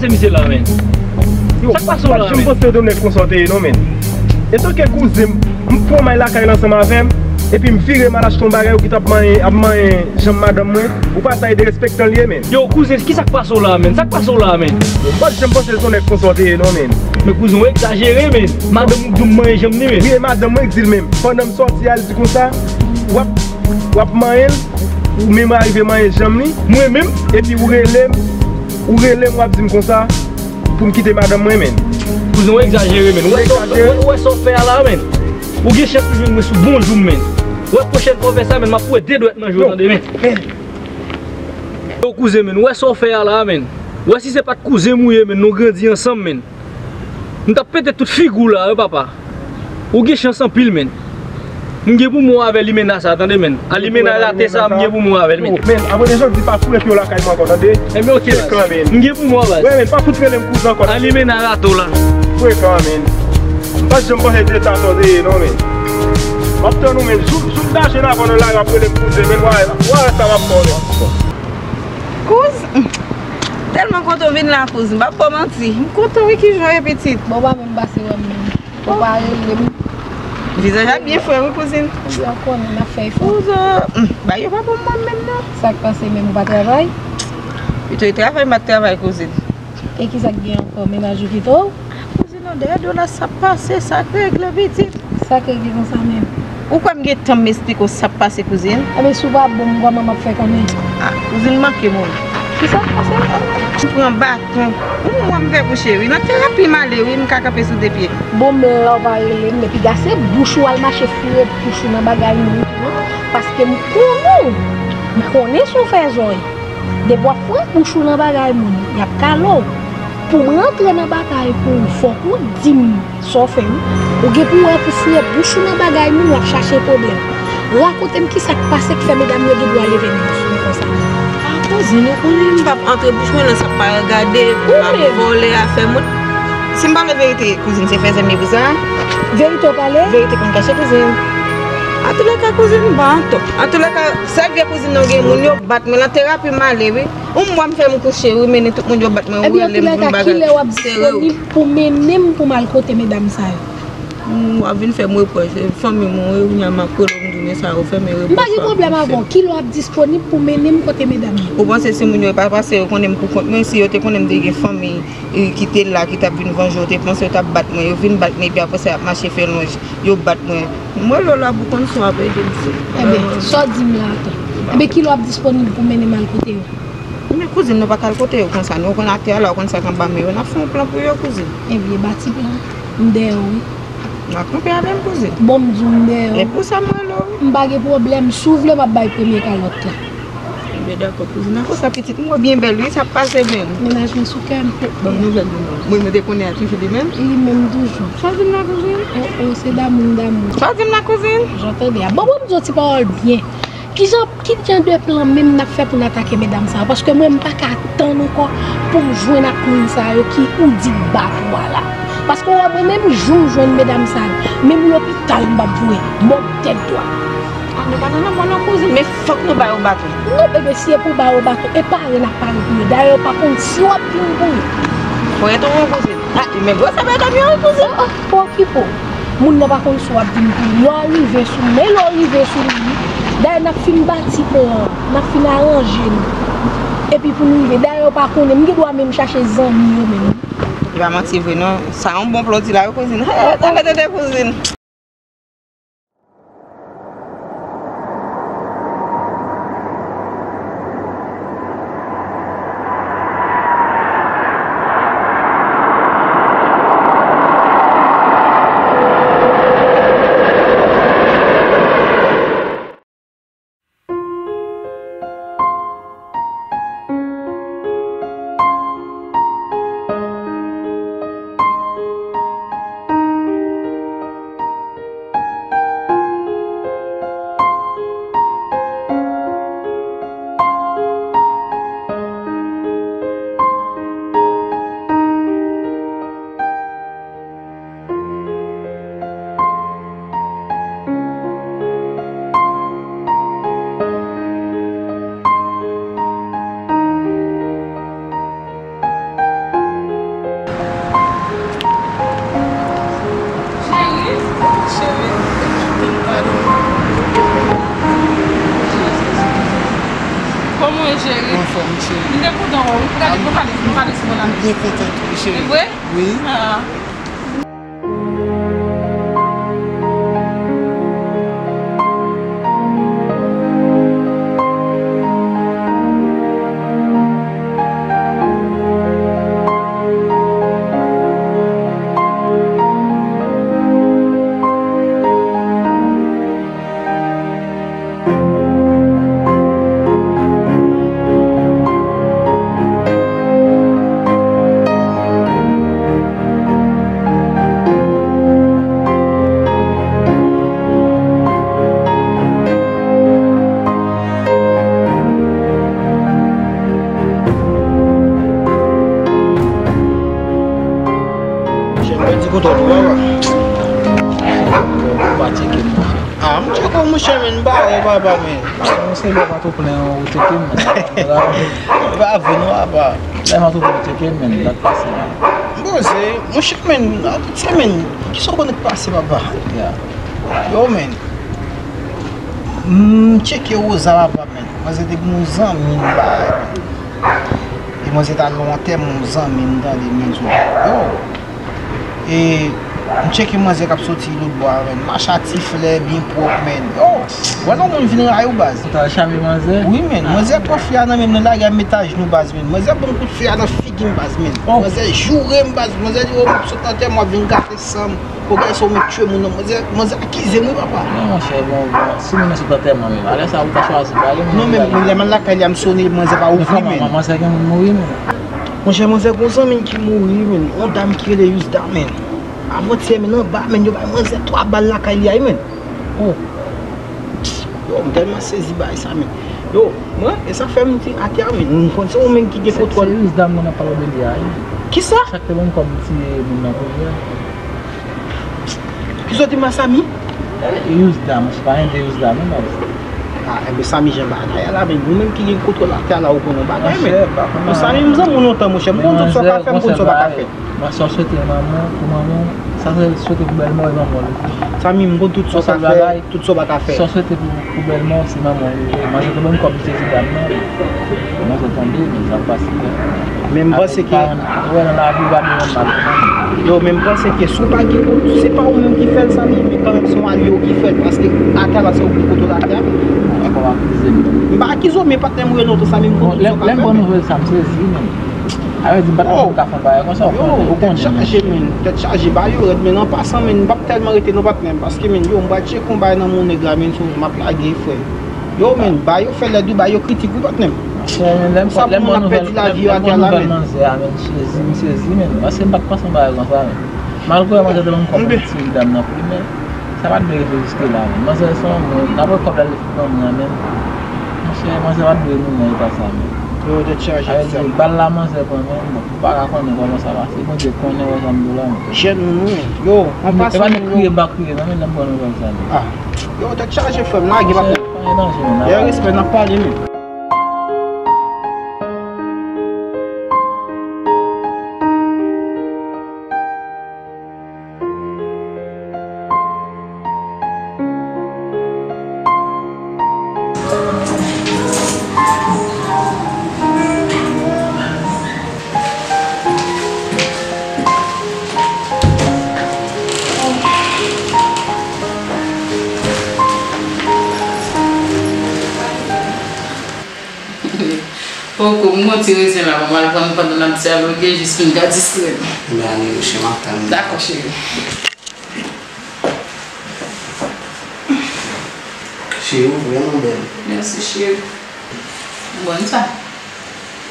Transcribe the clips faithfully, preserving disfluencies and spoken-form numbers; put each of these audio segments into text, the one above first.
Se misye la, men. Yo, sa k pase w la, men? Mwen pa t janm panse w te yon nèg konsa w te ye, non, men. Etanke kouzen m, m pran may lakay la ansanm avè m, epi m vire m al achte yon bagay ou ki t ap manyen, ap manyen janm madanm mwen, ou pa sa e derespektan l ye, men. Yo, kouzen, ki sa k pase w la, men? Sa k pase w la, men? Yo, m pa t janm panse l te yon nèg konsa w te ye, non, men. Men kouzen, w egzajere, men. Madanm ou di w m manyen janm li, men. Wi, e madanm mwen k di l menm. Pandan m sòti a, l di konsa, w ap, w ap manyen l, ou menm arive manyen janm li. Mwen menm? Epi ou rele m, ou rele m, w ap di m konsa, pou m kite madanm mwen, men. Kouzen, w egzajere, men. Ou wè sa w fè a la, men. Ou gen chans pou jwenn mwen sou bon jou m, men. Ou wè pwochèn fwa w fè sa, men, m ap foure de dwèt nan je w, tande, men. Yo, kouzen, men, ou wè sa w fè a la, men. Ou wè si se pa t kouzen m ou ye, men, nou grandi ansanm, men. M t ap pete tout figi w la, wi, papa. Ou gen chans anpil, men. M gen pou mwen avè limena sa, tande, men. A limena rate sa, m gen pou mwen avè l, men. Men, apre de jodi, pa foure pye w lakay mwen ankò, tande? Enben, oke, baz. M gen pou mwen, baz. Wi, men, pa fout rele m kouzen ankò, tande? A limena rate w la. Frekan, men. M pa t janm panse te sa sa w te ye, non, men. M ap tann ou, men. Jou, jou m ta jwenn avè w nan lari, w ap rele m kouzen, men. Wè, wè sa m ap fè w, men. Kouz, m tèlman kontan w vin la, kouz. M p ap ba w manti. M kontan, wi, kijan w ye, pitit? Bon, w pa menm pase wè m menm. Ou pa rele m. Vizaj la byen fre wi kouzin. Ebyen ou konnen n ap fè efò. Kouzin, hmm, bagay yo pa bon pou mwen menm non. Sa k pase menm, ou pa travay? Pito e travay m pa t travay kouzin. E kisa k gen ankò, mennaj ou kite w? Kouzin non, dèyè do la sa p pase, sa k regle pitit. Sa k regle konsa menm? Ou kwè m gen tan m esplike w sa k pase kouzin? Ebyen si w pa bon, m kòman m ap fè konnen? Ah, kouzin manke moun. Kisa k pase? M pran baton. Ou mwen m fè kouche wi. Nan terapi m ale wi, m ka kanpe sou de pye. Bon, men la w pa rele m, men piga se bouch ou al mache foure bouch ou nan bagay moun tou non. Paske m konnen w. M konnen si w fè zòrèy. Depi w ap foure bouch ou nan bagay moun, y ap kale w. Pou m rantre nan batay pou ou, fòk ou di m sa w fè wi. Ou gen pou wè pou foure bouch ou nan bagay moun, w ap chache pwoblèm. Rakonte m kisa k pase k fè medam yo gen dwa leve men yo sou mwen konsa. Ah, kouzin, ou konnen m p ap antre bouch mwen nan sa k pa regade, m ap vòlè afè moun. Si m pale verite, kouzin, se fè zam ye pou sa? Verite w pale? Verite konn kache, kouzin. Antoulèka, kouzin, m pa antò. Antoulèka, sèl vye kouzin nan gen moun yo bat mwen lan terapi m ale, wi. Ou m wè m fè m kouche, wi, mennen tout moun yo bat mwen, ou rele m pou m bagay. Ebyen, antoulèka, kilè w ap disponib pou mennen m pou m al kote medam sa yo? M, w ap vin fè m repwòch, se fanmi m ou ye, kounye a m ap rele w, m di w men sa yo fè, men repwòch. M pa gen pwoblèm avè w. Kilè w ap disponib pou mennen m kote medam yo? Ou panse si moun yo pa pase, yo konnen m pou kont mwen, si yo te konnen m te gen fanmi, e, ki te la, ki t ap vin vanje, yo te panse yo t ap bat mwen, yo vin bat mwen, epi apre sa, y ap mache fè lonj, yo bat mwen. M rele w la pou konn si w ap ede m, si. Ebyen, sa w di m la, atann. Ebyen, kilè w ap disponib pou mennen m al kote yo? Men kouzin, nou pa ka al kote yo konsa, non, ou konn atè a la, ou konn sa k anba men yo, n ap fè yon plan pou yo, kouzin. Ebyen, ba ti plan, m dèyè w, wi. M ap kanpe avè m, kouzin. Bon, m di w m dèyè w. E pou sa m rele w. M pa gen pwoblèm, si w vle, m ap bay premye kalòt la. Ebyen, dakò, kouzin. Nan konsa, pitit, m wè w byen bèl, wi, sa ap pase menm. Mennaj mwen sou kè m. Bon nouvèl de mwen. Mwen, mwen te konnen a toujou de menm. Li menm toujou. Sa w di m nan, kouzin? Oh, oh, se damou m damou. Sa w di m nan, kouzin? Jan tande a. Bon, bon, m di w ti pawòl byen. Kijan, ki jan de plan menm n ap fè pou n atake medam sa yo? Paske mwen, m pa ka tann ankò pou m jwenn ak moun sa yo ki ou di k bat ou a la. Paske w wè mwen menm, jou m jwenn medam sa yo, menm lopital m p ap voye, bò tèt dwat. Ah, nou pa nan lanmò non, kouzin, men fòk nou ba yo baton. Non, bebe, si e pou ba yo baton, e pare n ap pare pou yo. Dayè, yo pa konn si w ap vin pou yo. Mwen tou, wi, kouzin. Ah, men gwo sa medam yo, wi, kouzin. Oh, oh, pa okipe w. Moun nan pa konn si w ap vin pou li. Lè w rive sou, men lè w rive sou li, wi. Dayè, n ap fin bati plan an, n ap fin aranje nou. Epi pou nou rive, dayè, yo pa konnen, m gen dwa menm chache zanmi yo menm. E pa manti vre, non. Sa yon bon plan w di la, wi, kouzin. Hey, tande, tande, kouzin. Cheri. Anfòm, cheri. M te kontan wè w wi. Gade, nou pale, nou pale sou moun la. M byen kontan tou, cheri. Vre? Wi. Ah. Monchè, m pèdi kontwòl ou, papa. Ou pa tcheke m, monchè. Ah, m tcheke w, monchè, men m ba w, papa, men. Monchè, lè w pa twò plen, ou tcheke m, men. E pa vre, non, papa. Lè m pa twò plen, ou tcheke m, men. Sa k pase, men? M poze, monchè, men, an tout se, men. Kisa w konnen k pase, papa? Ya. Yo, men. M tcheke Rosa, papa, men. Manzè te gen yon zanmi m bay. E manzè t al nan yon antèman yon zanmi m, tande, m di w. Yo. E m tcheke manzè k ap soti lòtbò a, men. Mache a ti flè, byen pwòp, men. Yo. Wè lè yon moun vin rayi w, baz. Ou t al chame manzè? Wi, men. Manzè pran fi a nan men m, nan lari a, m met ajenou, baz, men. Manzè ban m kout fye a nan figi m, baz, men. Oh. Manzè joure m, baz. Manzè di, "Oh, m ap sot nan antèman, w ap vin gate san m." Ou gade sa w menm tchwe moun nan. Manzè, manzè akize m wi, papa. Non, monchè, bon, bon, si moun nan sot antèman menm, alè sa ou ta chwazi pa gen moun. Non, men lè m al lakay li a, m sone, manzè pa ouvri, men. Manzè gen moun mouri, men. Monchè, manzè gon zanmi ki mouri, men. Yon dam ki rele Yusda, men. Avantyè, men, anba, men, yo bay manzè twa bal lakay li a, men. Oh. Yo, m tèlman sezi bay sa, men. Yo, mwen, e sa fè m di atè a, men. M konn se ou menm ki gen kontwòl. Se, se Yusda m nan ap pale de li a, wi. Kisa? Sa k te ban m kòb m tiye moun nan premye a. Kisa w di Masami? E Yusda, monchè, pa gen de Yusda, non, baz. Ah, enben, Sami jan bagay a la, men ou menm ki gen kontwòl atè a la, ou konnen yon bagay, men. Monchè, pa konnen. Bon, Sami, m zanmi w lontan, monchè. M konn tout sa w ka fè, m konn sa w pa ka fè. Sa w swete manman, pou manman, sa se swete pou bèlmò e manman w. Sami, m konn tout sa w ka fè, tout sa w pa ka fè. Sa w swete pou, pou bèlmò, se manman w. Manzè te ban m kòb m sezi dam nan. Manzè tonbe, men sa pase. Men m panse ke, wè, nan lavi, w pa bezwen mal. Yo, men m panse ke si w pa gen kont, se pa ou menm ki fè l, Sami, men kanmenm se yon alye w ki fè l, paske atè a la, se ou ki gen kontwòl atè a. Ankò w akize m. M pa akize w, men patnè m rele w tou, Sami, m konn tout sa w ka fè. Lè m pran nouvèl sa, m sezi, men. A vle di, m pa t konn ka fè yon bagay konsa, ou konnen, ou konnen. Tèt chaje, men. Tèt chaje, ba yo rèd, men an pasan, men, m p ap tèlman rete non, patnè m, paske, men, yo, m pral tcheke yon bagay nan men nèg la, men, sou, m ap lage, frè. Yo, men, ba yo fè lèd wi, ba yo kritik wi, patnè m. Monchè, men, lè m, lè m pran nouvèl, lè m pran nouvèl manzè a, men, m sezi, m sezi, men. Paske m pa t panse yon bagay konsa, men. Malgre manzè te ban m kòb m tiye dam nan premye, sa pa t dwe rive jiske la, men. Manzè se yon moun, apre kòb la li fin ban mwen an, men. Monchè, manzè pa t dwe mouri nan eta sa, men. Yo, tèt chaje, sa vle di, bal la manzè pran, men, bon, ou pa ka konnen kòman sa pase, Bondye konnen wè sa m di w la, men. Jèn moun, wi, men. Yo, an pasan, e pa nèg kriye m pa kriye, non, men lè m pran nouvèl sa, men. Ah. Yo, tèt chaje, frè m, lage, pa pè. Pa gen danje, men. Respè, n ap pale, men. Poko, m gon ti rezen la, mwen al vann pandan n ap dyaloge, jis pou n ka distrè nou. Ebyen, ale, monchè, m ap tann ou. Dakò, cheri. Cheri, ou vrèman bèl. Mèsi, cheri. Ou konn sa?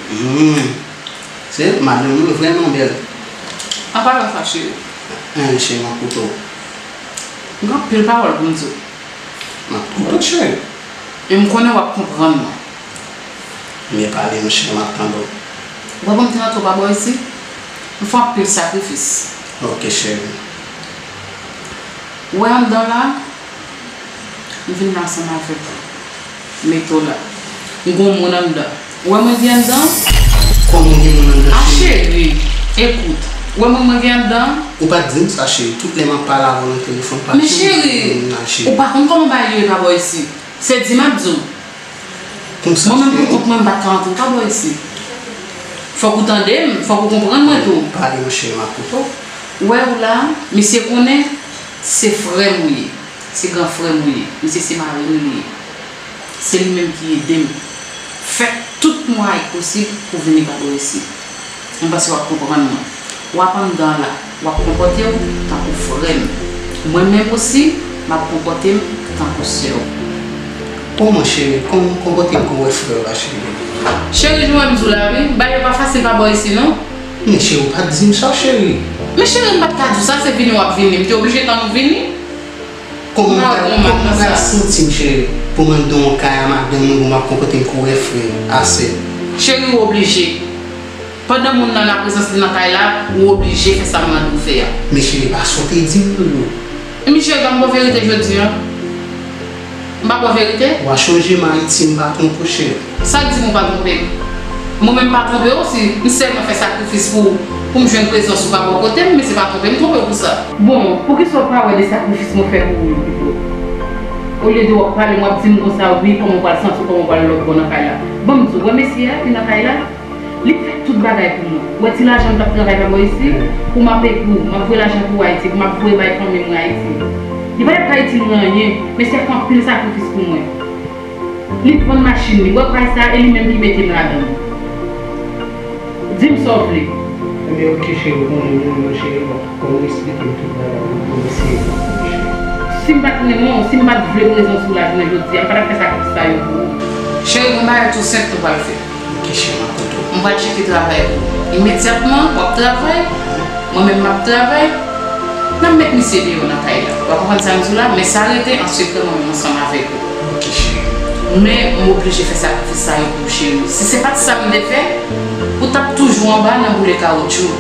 Hmm. Se madanm ou vrèman bèl. An palan sa, cheri. Hein, cheri, m ap koute w. M gen anpil pawòl pou m di w. M ap koute w, cheri. E m konnen w ap konprann mwen. Byen pale, monchè, m ap tande w. Ou pa konn ki rantre w pa bò isi? M fè anpil sakrifis. Ok, cheri. Ou wè anndan la, m vin la ansanm avèk ou. Mete w la. M gon moun anndan. Ou wè mwen gen anndan? Kòman w gen moun anndan, cheri? Ah, cheri, ekout. Ou wè mwen, mwen gen anndan? Ou pa t di m sa, cheri. Tout lè m ap pale avè w nan telefòn, pa janm di m moun nan, cheri. Men cheri, ou pa konn kòman bagay yo ye pa bò isi. Se di m ap di w. Konsa, mwen menm pou kont mwen, m pa t ka antre pa bò isit. Fòk ou tande m, fòk ou konprann mwen tou. Pale, monchè, m ap koute w. Ou wè ou la, misye konnen se frè m ou ye, se gran frè m ou ye, misye se mari m li ye. Se li menm ki ede m fè tout mwayen posib pou vini pa bò isit. Mwen panse w ap konprann mwen. W ap anndan la, w ap konpòte w tankou frè m. Mwen menm osi, m ap konpòte m tankou sè w. Kòman, cheri? Kòman m konpòte m kon wè frè w la, cheri? Cheri, jan w wè m di w la, wi. Bagay yo pa fasil pa bò isi, non. Men cheri, ou pa t di m sa, cheri. Men cheri, m pa t ka di w sa, se vini w ap vini. M te oblije tann ou vini. Kòman m pral, kòman m pral santi m, cheri, pou m anndan yon kay a madanm mwen, pou m ap konpòte m kon wè frè a sè? Cheri, ou oblije. Pandan moun nan nan prezans li nan kay la, ou oblije fè sa m mande w fè a. Men cheri, pa sa w te di m nan, non. Ebyen cheri, pa m ba w verite jodi a? M pa ba w verite? W a chonje m Ayiti, m pa twonpe w, cheri. Sa k di m ou pa twonpe m? Mwen menm m pa twonpe w, si m sèlman fè sakrifis pou, pou m jwenn prezans ou pa bò kote m, men se pa twonpe m twonpe w pou sa. Bon, poukisa w pa wè de sakrifis mwen fè pou ou yo pito? Olye de w ap pale m, w ap di m konsa, wi, kòman w pral santi w, kòman w pral lòt bò nan kay la. Ban m di w, wè mesye a ki nan kay la, li fè tout bagay pou mwen. Wè ti lajan m t ap travay pa bò isi, pou m ap epi w, m ap voye lajan pou ou Ayiti, pou m ap voye bay fanmi mwen Ayiti. Li pa t ap ka itil mwen anyen, men se fè anpil sakrifis pou mwen. Li vann machin li, wè kay sa, e li menm ki mete m ladan l. Di m sa w vle. Ebyen, oke, cheri, ou konnen mwen, mwen, cheri, bon, kòm ou esplike m tout bagay, mwen, mwen, cheri, cheri. Si m pa t renmen w, si m pa t vle prezans ou la jounen jodi a, m pa t ap fè sakrifis sa yo pou ou. Cheri, gon bagay tou senp nou pral fè. Oke, cheri, m ap koute w. M pral tcheke travay pou ou. Imedyatman, w ap travay, mwen menm m ap travay. N ap met misye deyò nan kay la. W ap konprann sa m di w la, men sa rete an sekrè mwen menm ansanm avèk ou. Oke, cheri. Men m oblije fè sakrifis sa yo pou ou, cheri. Si se pa t sa m te fè, ou t ap toujou anba nan boule kawotchou.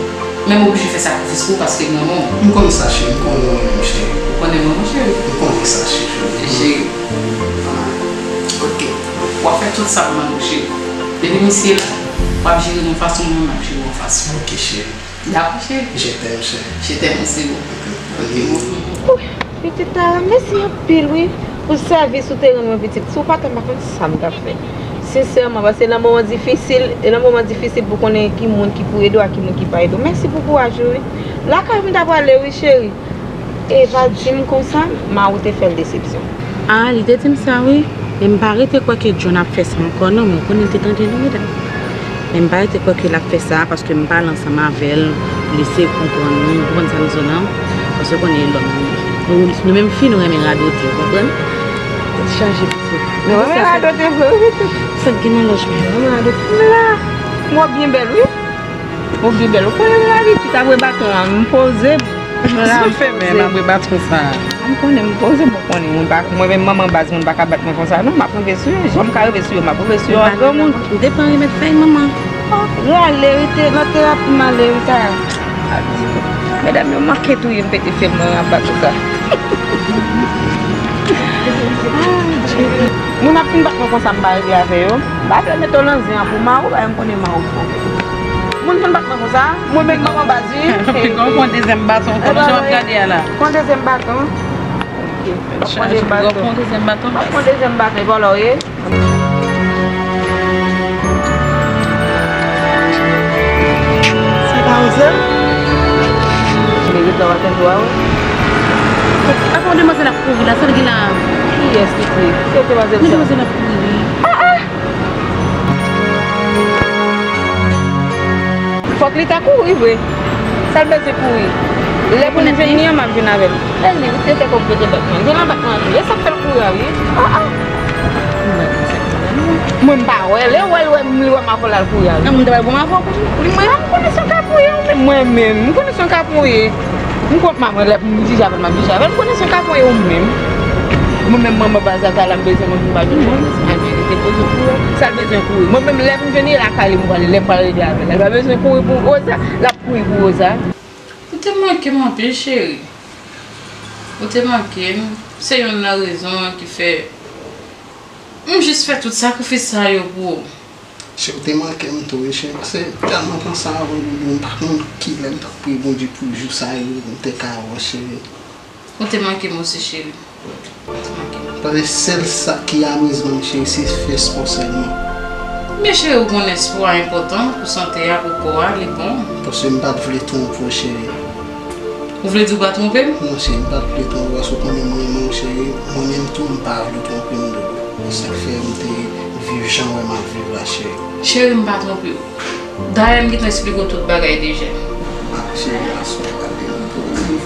Men m oblije fè sakrifis pou ou paske m renmen w. M konn sa, cheri. M konnen w renmen m, cheri. Ou konnen m renmen w, cheri? M konnen sa, cheri. Cheri. Ah, oke. W ap fè tout sa m mande w, cheri. Depi misye la, w ap jere m yon fason, mwen menm m ap jere w yon fason. Oke, cheri. Dakò, cheri? Je t'aime, cheri. Je t'aime aussi beaucoup. Ok, mon. Wi, pitit Tara, mèsi anpil, wi, pou sèvis ou te rann mwen, pitit. Si w pa t la, m pa konn sa m t ap fè. Sensèman, paske nan moman difisil, e nan moman difisil pou konnen ki moun ki pou ede w ak ki moun ki pa ede w. Mèsi pou kouraj ou, wi. Lakay ou m ta prale, wi, cheri. Eva di m konsa, mari w te fè l desepsyon. Ah, li te di m sa, wi. Men m pa rete kwè ke John ap fè sa ankò, non, men w konnen l te tande nou, medam. Men m pa rete kwè ke l ap fè sa, paske m pale ansanm avè l, li eseye konprann mwen, ou konprann sa m di w lan? Paske w konnen e lòm li ye. Nou, nou menm fi, nou renmen radote, ou konprann? Tèt chaje, pitit. Nou renmen radote vre, wi, pitit. Sa k gen nan lòj mwen? Nou renmen radote. M la. Mwen byen bèl, wi. Ou byen bèl. Ou konnen m gen abitid apre baton an, m poze. Sa w fè menm apre baton sa a? M konnen m poze, bon, konnen moun pa, mwen menm manman baz moun pa ka bat mwen konsa non, m ap rive sou yo, jan m ka rive sou yo, m ap rive sou yo an granmoun. Ou te pran remèd fèy manman? Oh, rale, wi, te, nan terapi m ale, wi, ta. Medam yo manke touye m pete fyèl mwen anba tout sa. Moun ap fin bat mwen konsa, m pa regle avè yo. M pa vle mete w nan zen an pou mari w, paske m konnen mari w fò. Moun fin bat mwen konsa, mwen menm manman baz, wi. Gon, gon dezyèm baton ankò, non, jan w ap gade a la. Gon dezyèm baton. Ok. Gon dezyèm baton. Gon dezyèm baton, baz. Gon dezyèm baton, e pa w la w ye. Sa pa oze? Merite w atann dwa w. Apa yon demwazèl ap kouri la, sa l gen la? Kiyès ki kouri? Kiyès demwazèl sa? Yon demwazèl ap kouri, wi. Ah, ah! Fòk li ta kouri vre. Sa l bezwen kouri? Lè pou m jwenn li an, m ap jwenn avè l. Lè li te fè kòb pote bat mwen. Jwenn nan bat mwen tou. E sa k fè l kouri a, wi. Ah, ah. Mwen m pa wè. Lè w wè l wè m, li wè m avè l, l al kouri a, wi. Nan moun ta pral bon avè w pou li mwen. Ah, m konnen si w ka fouye ou menm. Mwen menm, m konnen si w ka fouye. M konn manman lè pou m jije avè l, m ap jije avè l. M konnen si w ka fouye ou menm. Mwen menm manman baz la, talè m bezwen mwen pou m pa jwenn mwen. An verite, poze pou ou. Sa l bezwen kouri. Mwen menm lè m jwenn li lakay li, m prale, lè m pral rete avè l. Li pa bezwen kouri pou Rosa, l ap kouri pou Rosa. Ou te manke m anpil, cheri. Ou te manke m. Se youn nan rezon an ki fè m jis fè tout sakrifis sa yo pou ou. Cheri, ou te manke m tou, wi, cheri, paske m tèlman panse avè w, m pa konn kilè m t ap priye Bondye pou jou sa rive, pou m te ka wè w, cheri. Ou te manke m osi, cheri. Paske sèl sa ki amizman m, cheri, se fè spò sèlman. Men cheri, ou konnen spò a enpòtan pou sante a, pou kò a, li bon. Paske m pa t vle twonpe w, cheri. Ou vle di ou pa twonpe m? Non, cheri, m pa t vle twonpe w, paske ou konnen m renmen w, cheri. Mwen menm tou, m pa vle twonpe m, doudou. Se sa k fè m te viv jan w wè m ap viv la, cheri. Cheri, m pa twonpe w. Dayè, m gentan eksplike w tout bagay deja. Ah, cheri, aswè a, gade m tou viv.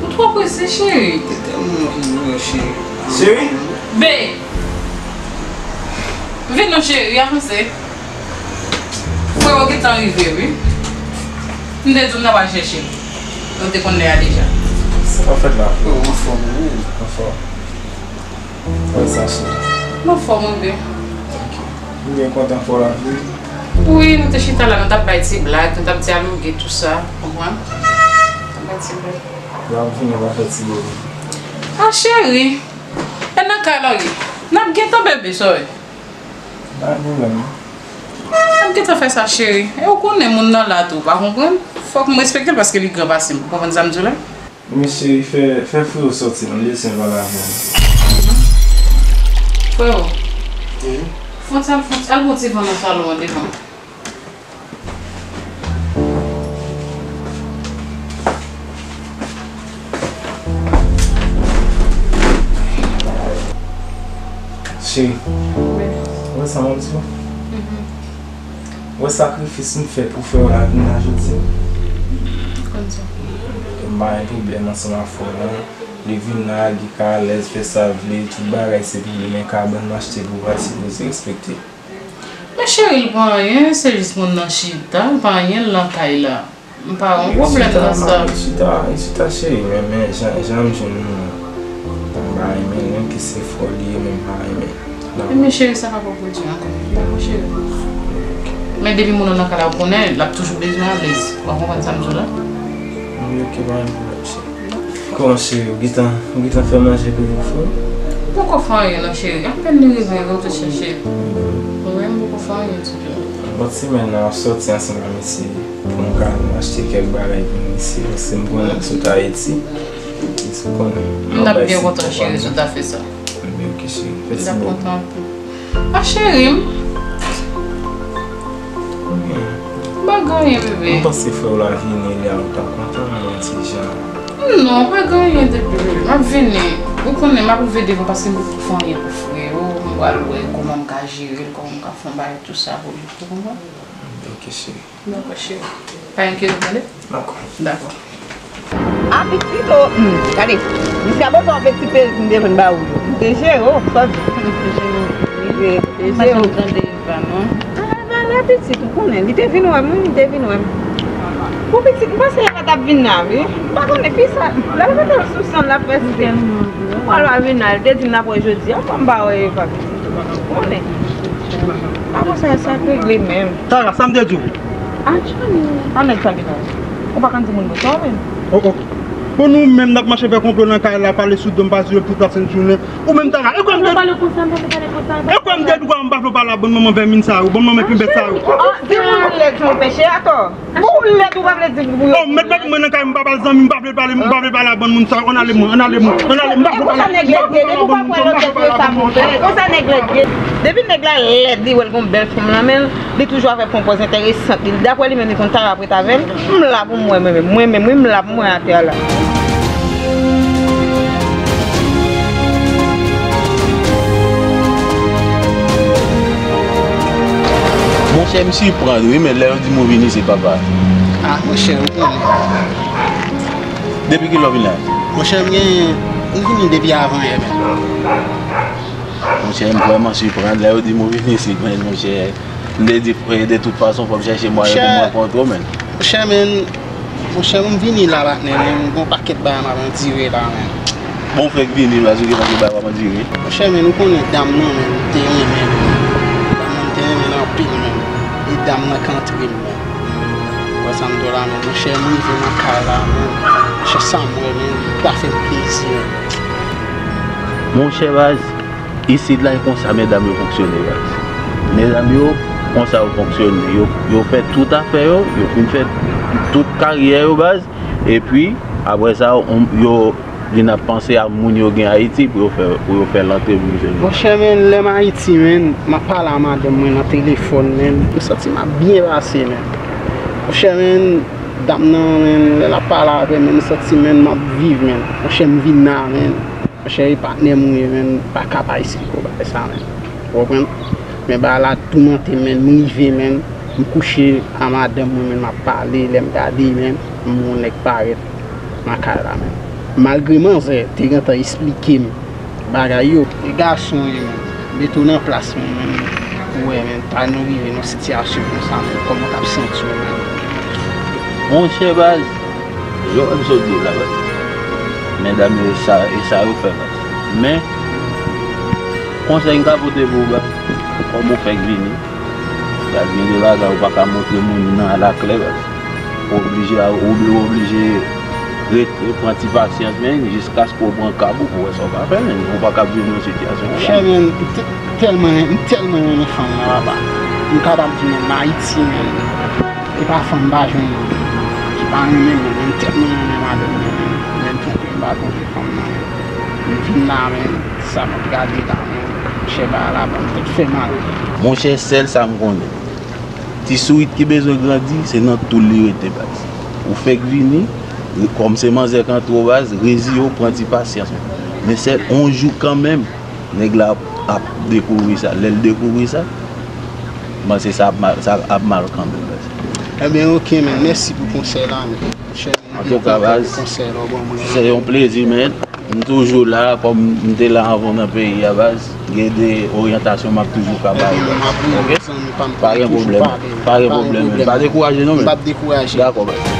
Ou twò prese, cheri. Te tèlman anvi wè w, cheri. Cheri? Be! Vin non, cheri, avanse. Frè w gentan rive, wi. M te di w m ta pral chèche l. Ou te konn lè a deja. Sa k ap fèt la, frè? Anfòm, wi. Anfòm. Kòman sa, cheri? M anfòm, wi. Ok. Ou byen kontan fò la, wi? Wi, nou te chita la, nou t ap bay ti blag, nou t ap dyaloge, tou sa, konprann? T ap bay ti blag. Lè w ap vini, w ap fè ti bebe. Ah, cheri, e nan kay la w ye? N ap gentan bebe, sa w ye? Pa gen pwoblèm, non. N ap gentan fè sa, cheri. E ou konnen moun nan la tou, ou pa konprann? Fòk m respekte l paske li gran pase m. Ou konprann sa m di w la? Men cheri, fè, fè frè w sòti non, li bezwen pale avè w. Frè w. Wi. Fon sal, fon, al bon ti van nan salon an devan. Cheri, wi, ou wè sa m ap di w? Mhm. Ou wè sakrifis m fè pou frè w la vin la jodi? Konn sa. M pa gen pwoblèm ansanm ak frè w la. Li vin la, li ka alèz, fè sa l vle, tout bagay se pou li, men kabann m achte pou w a, li sipoze respekte. Men cheri, l pa anyen, se jis moun nan chita, l pa anyen, l nan kay la. M pa gen pwoblèm nan sa. Chita, chita, chita, cheri, men, men jan, jan m jwenn ou, m pa renmen l, menm ke se frè w li ye, men m pa renmen l. Ebyen cheri, sa pa pwòp ou di ankò. Dakò, cheri. Men depi moun nan nan kay la, ou konnen, l ap toujou bezwen alèz. Ou pa konprann sa m di w la? Wi, ok, pa gen pwoblèm, cheri. Kòman cheri, ou gentan, ou gentan fè manje pou nou, frè? Poko fè anyen non, cheri. Apèn li rive, ou te chèche. Ou menm, poko fè anyen ditou. Lòt semèn nan, w ap sòti ansanm ak misye pou nou ka al achte kèk bagay pou misye, paske m konnen l sot Ayiti. Misye konnen. M t ap byen kontan, cheri, si w ta fè sa. Ebyen, ok, cheri. Fè ti bò. M t ap kontan anpil. A, cheri m. M pa gen anyen, bebe. M panse frè w la vini, lè a ou t ap kontan, mwen ti jan. Non, pa gen anyen depi, bebe. M ap vini. Ou konnen, m ap rive devan paske m poko fè anyen pou frè yo. M pral wè kòman m ka jere l, kòman m ka fè yon bagay, tou sa pou li. Ou konprann? Ok, cheri. Dakò, cheri. Pa enkyete w, tande? Dakò. Dakò. A pitit o, hmm, gade, misye ap bezwen yon ti peri m te jwenn ba ou yo. M te jere w, sòt. M te jere w. Eva, non? Ah, Eva la pitit, ou konnen. Li te vin wè m, wi, li te vin wè m. Bon, pitit, m panse Eva t ap vin la, wi. M pa konnen, pi sa, lè l mete l sou san, l ap fè site. Ou pral pa vin la, li te di m l ap wè jodi a, m pa wè Eva, pitit, ou konnen. Apre sa, sa ap regle menm. Tara, sa m te di w? Ah, Johnny. A nèg sa vin la. Ou pa konn di moun konsa, menm. Oh, oh. Bon, nou menm, n ap mache fè konplo nan kay la, pale sou do m, pase yo tout lasent jounen. Ou menm, Tara, e kwè m te, e kwè m te di w m pa vle w pale a bann manman vèmin sa yo, bann manman pi bèt sa yo. Ah, di moun lèd sa w peche atò. Bon, ou lèd, ou pa vle di pou yo. Oh, mèt mèt mwen nan kay, m pa ba l zanmi, m pa vle pale, m pa vle pale a bann moun sa yo. Ann ale mwen, ann ale mwen, ann ale, m pa vle pale. Konsa nèg lèd ye, depi w pa kwè lòt nèg yo sa pou fè. Konsa nèg lèd ye. Depi nèg la lèd, li wè l gon bèl fanm nan men l, li toujou ap fè pran pòz enteresan. Li, daprè li menm, li konn Tara ap ret avè l. M la pou m wè mwen menm. Mwen menm, wi, m la pou m wè atè a la. Monchè, m siprann, wi, men lè yo di m ou vin isit, papa. Ah, monchè, ou konnen. Depi kilè w vin la? Monchè, m gen, m vini depi avanyè menm. Monchè, m vrèman siprann lè yo di m ou vin isit, men monchè, m te di, eh, de tout fason, fò m chèche mwayen pou m rankontre w, men. Monchè, men, monchè, m vini la, patnè, men m gon pakèt bagay m ap andire la, men. Bon, fèk vini, paske gen pakèt bagay w ap andire. Monchè, men, ou konnen dam nan, men, m te renmen l, men. Dam nan, m te renmen l anpil, men. E dam nan k antre m, men. Ou wè sa m di w la, men, monchè, m rive nan kay la, men. Monchè, sa m wè, men, li pa fè m plezi, men. Monchè, baz, isit la, e konsa medam yo fonksyone, baz. Medam yo, konsa yo fonksyone. Yo, yo fè tout afè yo, yo fin fè tout karyè yo, baz. Epi, apre sa, yo, yo, vin ap panse a moun yo gen Ayiti pou yo fè, pou yo fè l antre pou misye. Monchè, men, lè m Ayiti, men, m ap pale a madanm mwen nan telefòn, men, m santi m ap byen pase, men. Monchè, men, dam nan, men, lè l ap pale avè m, men, m santi, men, m ap viv, men. Monchè, m vin la, men. Monchè, e patnè m ou ye, men, m pa ka pa esplike w bagay sa, men. Ou konprann? Men bagay la toumante m, men, m rive, men, m kouche a madanm mwen, men, m ap pale, lè m gade, men, m wè yon nèg parèt nan kay la, men. Malgre manzè te gentan esplike m bagay yo. E gason w ye, men, mete w nan plas mwen, men, pou wè, men, ta nou rive nan sitiyasyon konsa, men, kòman w t ap santi w, men? Monchè baz, jan w sot di la, baz. Medam yo, e sa, e sa yo fè, baz. Men, konsèy m ka pote pou ou, baz, kòm ou fèk vini, baz, gen de bagay ou pa ka montre moun nan alaklè, baz. Ou oblije, ou, ou oblije rete, pran ti pasyans, men, jiskaske w pran kab ou pou wè sa w ka fè, men. Ou pa ka viv nan sitiyasyon konsa. Monchè, men, m te, tèlman, m tèlman renmen fanm nan, papa. M kapab di, men, m Ayiti, men. E pa fanm m pa jwenn ki pa renmen mwen, men m tèlman renmen madanm mwen, men m twonpe m pa twonpe fanm nan, men m vin la, men sa m ap gade la, men chè bagay la ban m tèt fè mal. Monchè, sèl sa m konnen, ti sourit ki bezwen grandi, se nan tou l li rete, baz. Ou fèk vini, kòm se manzè k antre w, baz, reziye w, pran ti pasyans. Men sèl on jou kanmenm, nèg la ap, ap dekouvri sa. Lè l dekouvri sa, m panse sa ap mal, sa ap mal kanmenm, baz. Ebyen, oke, men, mèsi pou konsèy la, men. Antouka, baz, se yon plezi, men. M toujou la, kòm m te la anvan w nan peyi a, baz. Gen de oryantasyon m ap toujou ka ba ou, baz. Oke? Pa gen pwoblèm. Pa gen pwoblèm, men. Pa dekouraje non, men. M p ap dekouraje. Dakò, baz.